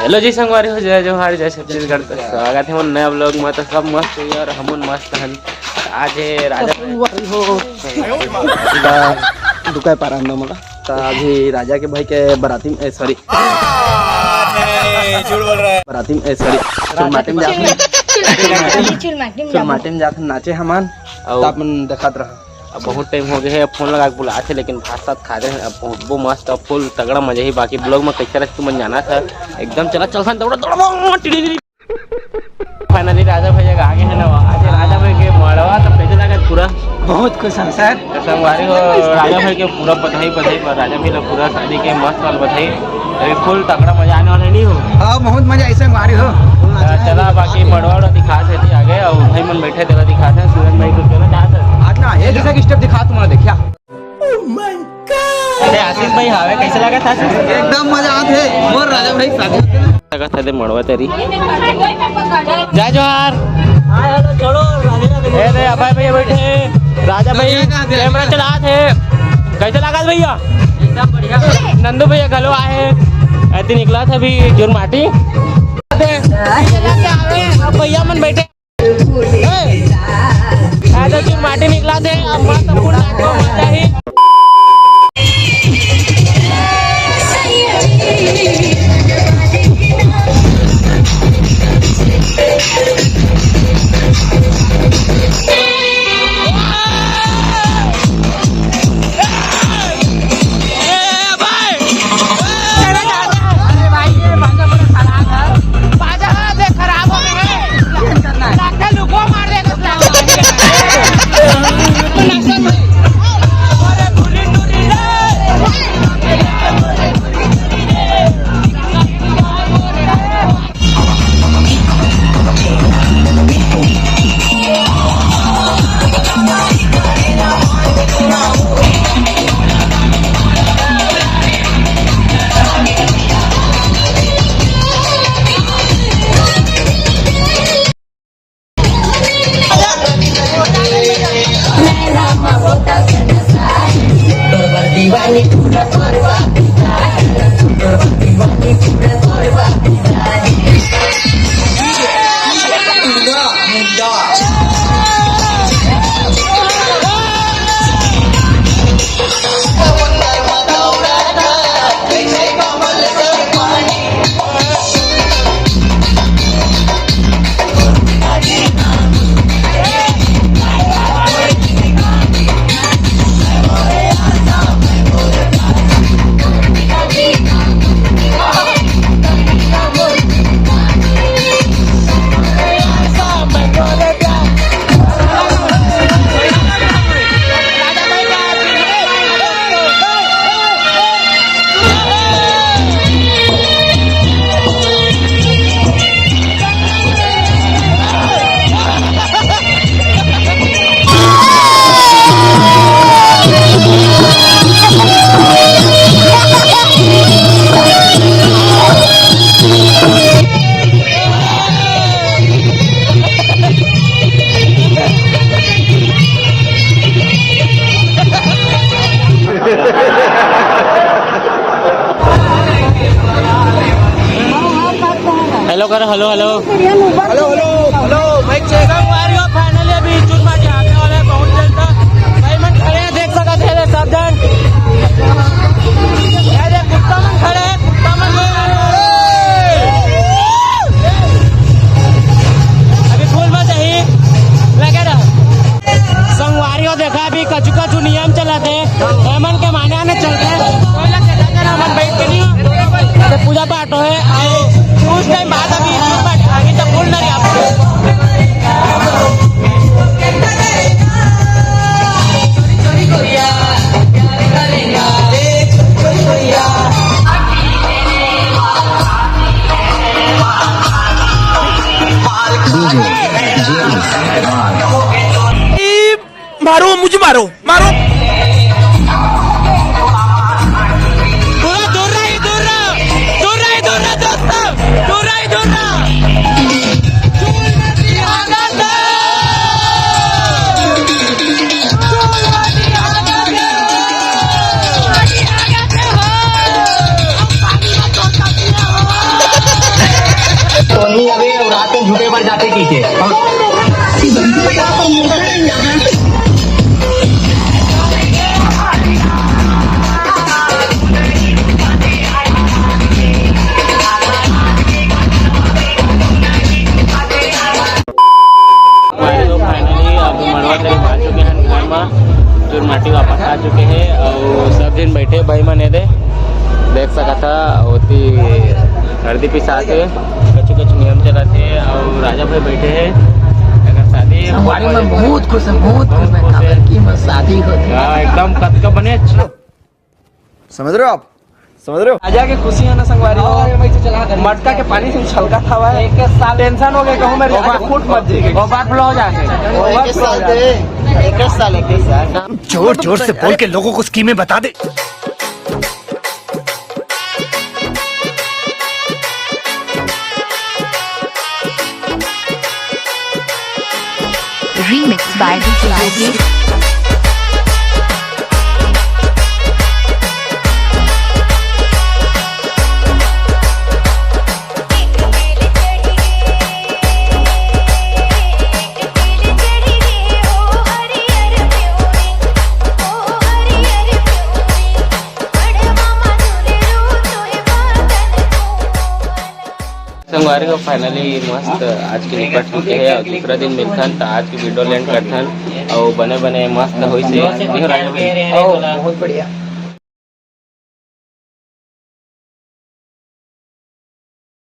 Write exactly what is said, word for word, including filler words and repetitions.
लो जी संगवारी हो, जय जोहार, जय छत्तीसगढ़। तो स्वागत हे मोर नया vlog में। तो सब मस्त हे और हमन मस्त हन। आज हे राजा दुकाय पारा अंदर मोला। तो आज हे राजा के भाई के बराती में, ए, sorry। झूठ बोल रहा है। बराती में, ए, sorry। चुरमाटी में जाथन। चुरमाटी में चुरमाटी में जाथन नाचे हमन। अउ त अपन देखात रहा। अब बहुत टाइम हो गए हे, अब फोन लगा के बुलात हे, लेकिन भात साथ खा रहे हैं। अब पहुंचबो मस्त, अब full तगड़ा मजा ही। बाकी vlog में कैसे रहे तुमन जानत हे। एकदम चला, चलथन, दौड़ा, दौड़ा, टिड़ी, टिड़ी। Finally राजा भैया के आगे है ना, आज राजा भाई के मड़वा। तो कैसे लगा पूरा? बहुत खुश हन सर। तो संगवारी हो, राजा भाई के पूरा बधाई, बधाई पर राजा भाई ला पूरा शादी के मस्त वाला बधाई। अभी full तगड़ा मजा आने वाला नहीं हो? हाँ, बहुत मजा ऐसे मारी हो। तो चला, बाकी मड़वा उड़वा दिखा देती आगे, और भाई मन बैठे तेला दिखा दे, सूरज भाई को चला जा सर। आज ना, ये जैसा कि step दिखा तुम्हारा, देखिया। अरे आशीष भाई, हावे कैसे लगा था आशीष? एकदम मजा आत हे। मोर राजा भाई के शादी होथे ना। लगा था दे मड़वा तेरी। जय जोहार। ए दे अभय भैया बैठे, राजा भाई कैमरा चलात हे। कैसे लगा भैया? एकदम बढ़िया। नंदू भैया घलो आए हे। ऐती निकला था अभी चुरमाटी। अब भैया मन बैठे। ए, आ तो चुरमाटी निकला थे, अब मस्त full नाचो, मजा ही। अरे भाई, ये बाजा बड़ा खराब है। बाजा देख खराब हो गया है। लागथे लुको मार दे कुछ लागथे। अरे टुरी टुरी रे। हेलो करो, hello, hello. Hello, hello, hello, mike check. संगवारी हो, finally अभी चुरमा के आने वाला है बहुत जल्द तक। भाई मन खड़े हैं, देख सकते हैं सब जन। ये देख, कुत्ता मन खड़े हैं, कुत्ता मन। अभी फुल मजा ही लगे रहो। संगवारी हो, देखा अभी कछु कछु नियम चलत हे, एमन के माने आने चलत हे। कोई ला चला जाना, मन बैठ के नहीं हो। तो पूजा पाठ होए, अउ उस टाइम बाद अभी, अभी तो फुल ना गया। मारो, मुझे मारो, मारो। पूरा दूर रहा, दूर रहा, दूर रहा, दूर रहा, दोस्तों, दूर रहा, दूर रहा। बैठे भाई मन एदे, देख सकत हा, ओती हरदी पिसात हे, कछु कछु नियम चलत हे, अउ राजा भाई बैठे हे, एकर शादी हे। संगवारी मन बहुत खुश हे, बहुत खुश हे, काबर कि मैं शादी होथे। हाँ, एकदम कतका बने अच्छा। समझ रहे हो आप? समझ रहे हो? राजा के खुशी हे ना संगवारी हो, मटका के पानी से छलकत हवय। टेंशन हो गए, कहूँ मेरे राजा फूट मत जाए। Overflow हो जाए। एक साल दे, एक साल, एक साल। जोर जोर से बोल के लोगों को स्कीमें बता दे। Remix by D J Yogesh। संगवारी हो, finally मस्त आज के निपट चुके हैं और दूसरा दिन मिलथन, तो आज की video end करथन। और बने बने मस्त होइस हे, नहीं हो राजा भाई? ओ, बहुत बढ़िया।